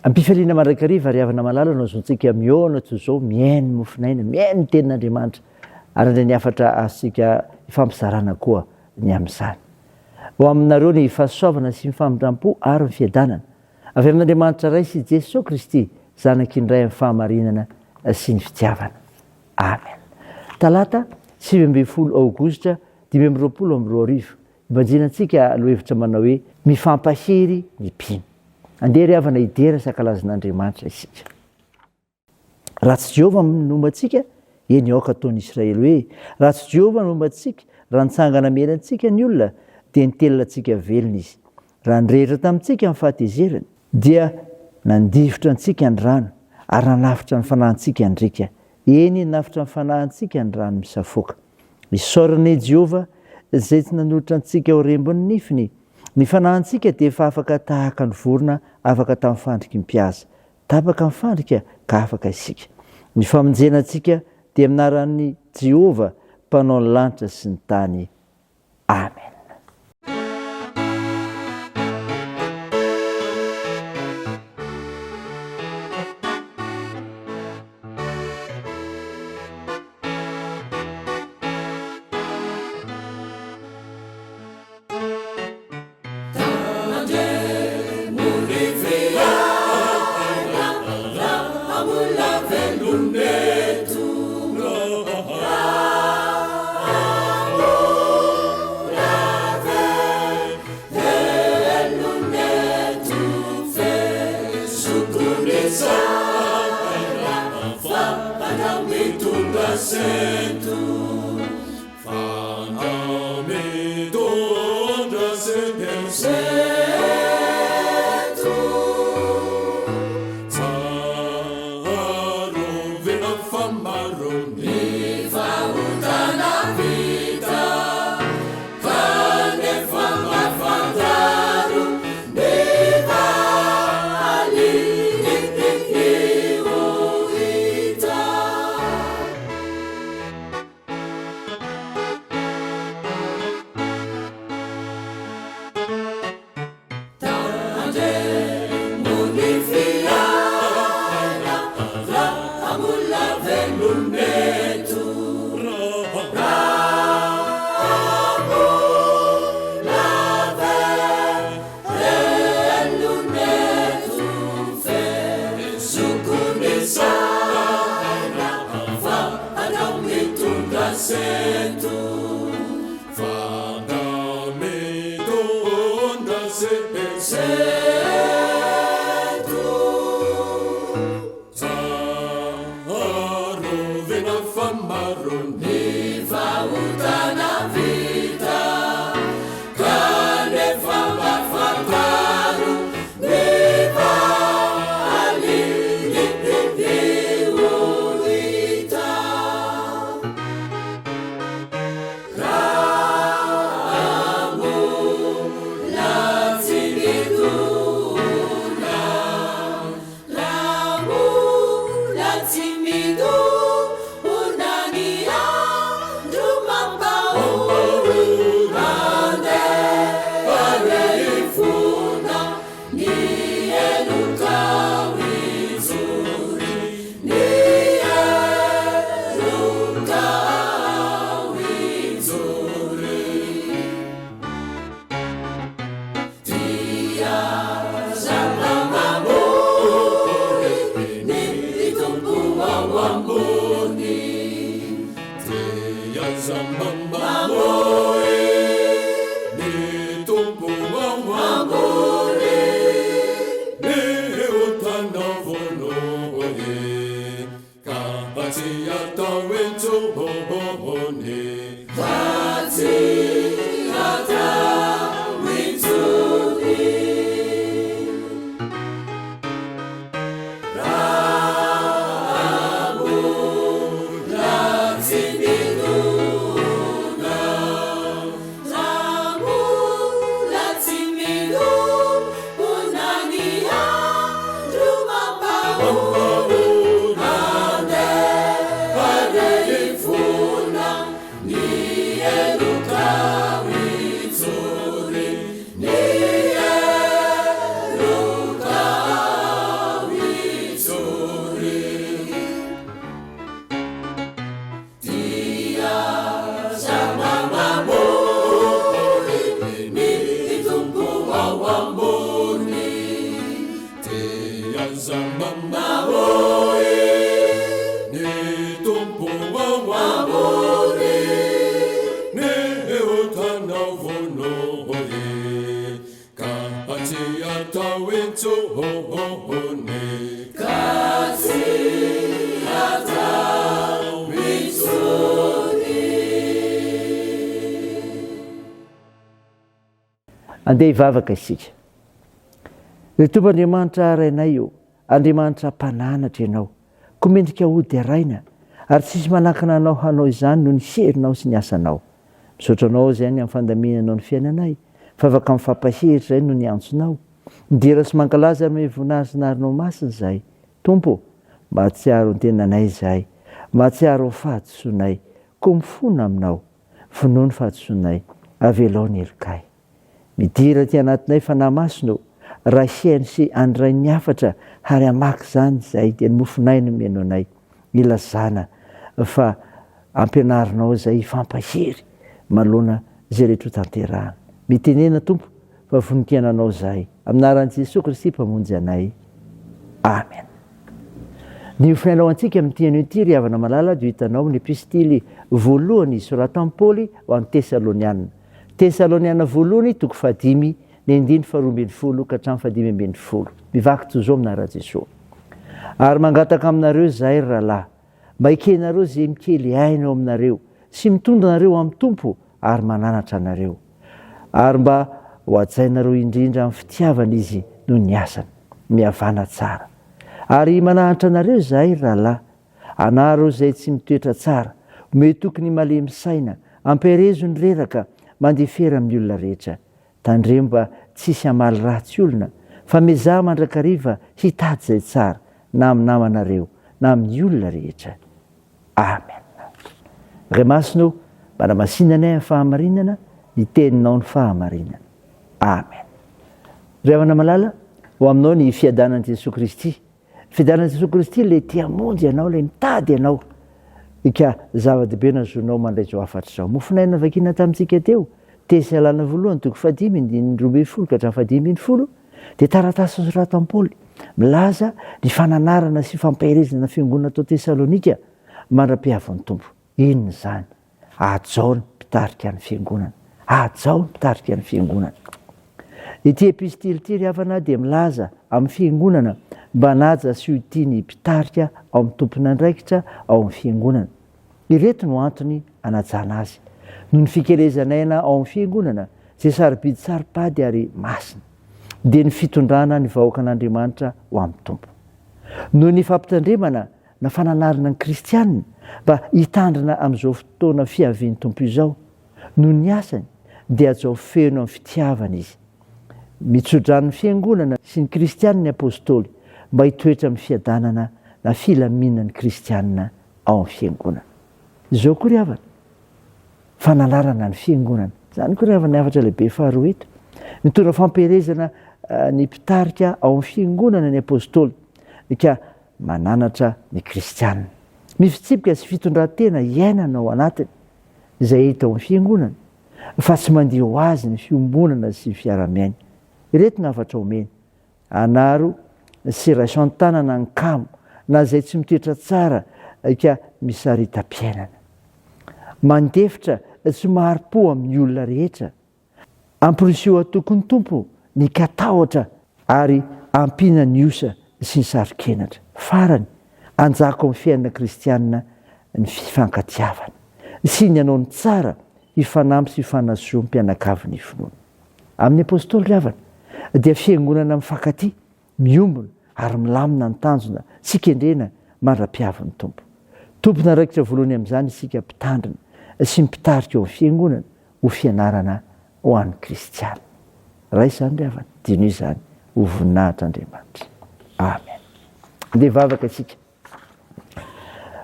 Am-pifaliana mandrakariva ry havana malala no azontsika mihaona toy izao, mihaino ny mofon'aina, mihaino ny tenin'Andriamanitra ary handray ny hafatra azontsika ifampizarana koa ny amin'izany. Ho aminareo ny fahasoavana sy ny famindram-po ary ny fiadanana avy amin'Andriamanitra Ray sy Jesoa Kristy Zanaky ny Ray amin'ny fahamarinana sy ny fitiavana. Amen. Talata, 19 aogositra 2025, Ibanjinantsika lohevitra manao hoe Mifampahery ny mpino. Andeha ry havana hidera sy hankalaza an'Andriamanitra isika. Raha tsy Jehovah no momba antsika, eny aoka ataon'i Israely hoe, Raha tsy Jehovah no momba antsika, raha nitsangana hamely antsika ny olona, dia nitelina antsika velona izy. Raha nirehitra tamintsika ny fahatezerany, dia nandifotra antsika ny rano, ary nanafotra ny fanahintsika ny riaka, eny, nanafotra ny fanahintsika ny rano misafoaka. Isaorana i Jehovah, izay tsy nanolotra antsika ho rembin'ny nifiny. Ny fanahintsika dia efa afaka tahaka ny vorona afaka tamin'ny fandriky ny mpihaza. Tapaka ny fandrika ka afaka isika. Ny famonjena antsika dia amin'ny anaran'i Jehovah, Mpanao ny lanitra sy ny tany. Amen. Ny otanao vonoy Ka tsy atao intsony Ka tsy atao intsony. Andeha hivavaka isika. Ry Tompo Andriamanitra Rainay ô, Andriamanitra mpananatra Ianao, koa mendrika hoderaina, ary tsisy manakana Anao hanao izany noho ny herinao sy ny asanao. Misaotra Anao izay ny amin'ny fandaminanao ny fiainanay, fa afaka mifampahery izay noho ny antsonao. Midera sy mankalaza ary mamehy voninahitra ny anaranao masina izahay. Tompo ô, mahatsiaro ny tenanay izahay, mahatsiaro ny fahadisoanay, koa mifona Aminao. Vonoy ny fahadisoanay, avelao ny helokay. Midira aty anatinay Fanahy Masina ô, raha hihaino sy handray ny hafatra ary hamaky izany izahay dia ny mofonay no omeno anay, ilazana fa ampianarinao izay hifampahery manoloana izay rehetra ho tanterahana. Mitenena Tompo fa vonon-kiainanao izahay. Amin'ny anaran'i Jesoa Kristy Mpamonjy anay. Amen. Ny hofiainao antsika amin'ity anio ity ry havana malala dia ho hitanao amin'ny epistily voalohany soratan'i Paoly ho an'ny Tesaloniana. Tesaloniana voalohany toko fahadimy ny andininy faharoa 12 ka hatramin'ny fahadimy 15. Mivaky toy izao amin'ny anaran'i Jesoa. Ary mangataka aminareo izahay ry rahalahy, mba ekenareo izay mikely aina eo aminareo sy mitondra anareo amin'ny Tompo ary mananatra anareo. Ary mba ho hajainareo indrindra amin'ny fitiavana izy noho ny asany. Mihavàna tsara. Ary mananatra anareo izahay, ry rahalahy, anaro izay tsy mitoetra tsara, omeo toky ny malemy saina, ampiherezo ny reraka, mandefera amin'ny olona rehetra. Tandremo mba tsy hisy hamaly ratsy olona, fa miezaha mandrakariva hitady izay tsara, na amin'ny namanareo, na amin'ny olona rehetra. Amen. Ray Masina o, manamasina anay amin'ny fahamarinana, ny teninao ny fahamarinana. Amen. Ry havana malala, ho aminao ny fiadanan'i Jesoa Kristy. Fiadanan'i Jesoa Kristy ilay te hamonjy anao, ilay mitady anao. Ka zava-dehibe na zonao mandray izao hafatra izao. Mofonaina vakina tamintsika teo, Tesalana voalohany toko fahadimy andininy 12 ka hatramin'ny fahadimy 15, dia taratasy nosoratan'i Paoly milaza ny fananarana sy fampaherezana ny fiangonana tao Tesalonika mandra-pihavin'ny Tompo. Inona izany? Hajao ny mpitarika ny fiangonana. Hajao ny mpitarika ny fiangonana. Ity epistily ity ry havana dia milaza amin'ny fiangonana mba hanaja sy ho tia ny mpitarika ao amin'ny tompon'andraikitra ao amin'ny fiangonana. Ireto no antony anajana azy, noho ny fikelezan'aina ao amin'ny Fiangonana, izay sarobidy saro-pady ary masina, dia ny fitondrana ny vahoakan'Andriamanitra ho amin'ny Tompo. Noho ny fampitandremana na fananarana ny kristiana mba hitandrina amin'izao fotoana fiavian'ny Tompo izao, noho ny asany, dia hajao feno amin'ny fitiavana izy. Mitsodrano ny Fiangonana sy ny kristiana ny Apostoly mba hitoetra amin'ny fiadanana na filaminan'ny kristiana ao amin'ny fiangonana. Izao koa ry havana, fanalarana ny fiangonana. Izany koa ry havana ny hafatra lehibe faharoa eto. Mitondra fampielezana eh, ny mpitarika ao amin'ny fiangonana ny apostoly, ka mananatra ny kristianina. Misy fitsipika sy fitondran-tena iainana ao anatiny, izay hita ao amin'ny fiangonana, fa tsy mandeha ho azy ny fiombonana sy fiarahamiaina. Ireto ny hafatra omeny. Anaro sy raiso an-tanana ny kamo na izay tsy mitoetra tsara ka misaritam-piainana. Mandefitra sy mahari-po amin'ny olona rehetra. Amporisiho hatoky ny Tompo ny katahotra ary ampiana ny osa sy ny saro-kenatra. Farany, anjako amin'ny fiainana kristianina ny fifankatiavana sy ny hanao ny tsara hifanampy sy hifanasoa mpianakavin'ny finoana. Amin'ny Apostoly ry havana, dia fiangonana mifankatia, miombona ary milamina ny tanjona sy kendrena mandra-piavin'ny Tompo. Tompon'andraikitra voalohany amin'izany isika mpitandrina sy ny mpitarika ao amin'ny fiangonana ho fianarana ho an'ny kristiana. Raiso izany ry havana, diniho izany ho voninahitr'Andriamanitra. Amen. Andeha hivavaka isika.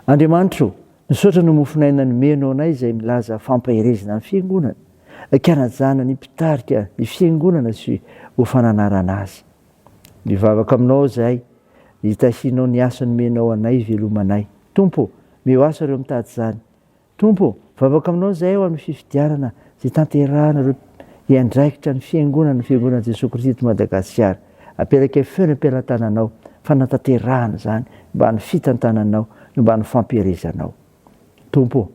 Andriamanitra ô, misaotra no mofon'aina nomenao anay izay milaza fampaherezana ny fiangonana, kanajana ny mpitarika ny fiangonana sy ho fananarana azy. Mivavaka aminao izahay, hitahianao ny asa nomenao anay hivelomanay. Tompo ô, meo asa ireo mitady izany. Tompo ô, vavaka aminao izahay ho amin'ny fifidianana izay tanterahana ireo hiandraikitra ny Fiangonana, ny Fiangonana Jesoa Kristy eto Madagasikara. Aperakay feno am-pelatananao fanatanterahana izany mba ny fitantananao no mba ny fampielezanao. Tompo ô,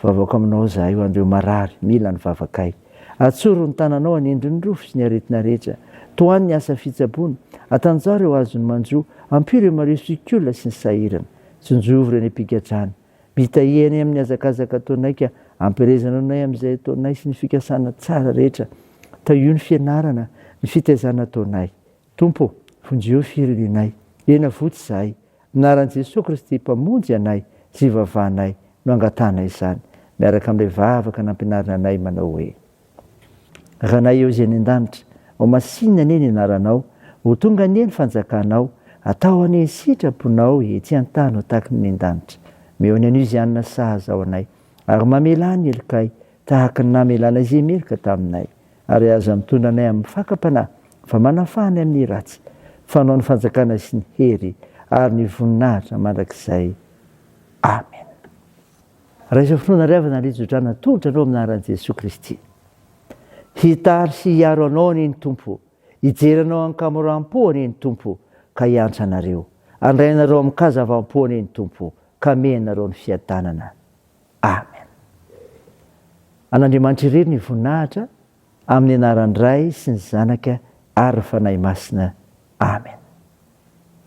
Vavako aminao izahay ho an'ireo marary mila ny vavakay. Atsoro ny tananao hanendry ny rofy sy ny aretina rehetra. Tohano ny asa fitsaboana. Atanjaho ireo azon'ny manjo. Ampio ireo marefo sy olona sy ny sahirana. Tsinjovy ireo any am-pigadrana. Mitahia anay amin'ny hazakazaka ataonay ka ampielezana anay amin'izay ataonay sy ny fikasana tsara rehetra. Tahio ny fianarana, ny fitaizana ataonay. Tompo ô, vonjeo firenenay. Ena votsy izahay. Amin'ny anaran'i Jesoa Kristy Mpamonjy anay sy ivavahanay no angatahanay izany, miaraka amin'ilay vavaka nampianarina anay manao hoe. Ranay eo izay any an-danitra, ho masinina anie ny anaranao, ho tonga anie ny fanjakanao, atao anie ny sitraponao ety an-tany ho tahaky ny any an-danitra. Omeo ny anio izay hanina sahaza ho anay, ary mamelà ny helokay, tahaka ny namelàna izay meloka taminay. Ary aza mitondra anay amin'ny fakam-panahy, fa manafaha anay amin'ny ratsy, fa Anao ny fanjakana sy ny hery ary ny voninahitra mandrakizay. Amen. Raiso finoana ry havana ry Jodrana atolotra anao amin'ny anaran'i Jesoa Kristy. Hitary sy hiaro anao anie ny Tompo, hijery anao an-kamoram-po anie ny Tompo ka hiantra anareo. Handray anareo amin-kazavam-po anie ny Tompo ka hamehy anareo ny fiadanana. Amen. An'Andriamanitra irery ny voninahitra amin'ny anaran'ny Ray sy ny Zanaka ary ny Fanahy Masina. Amen.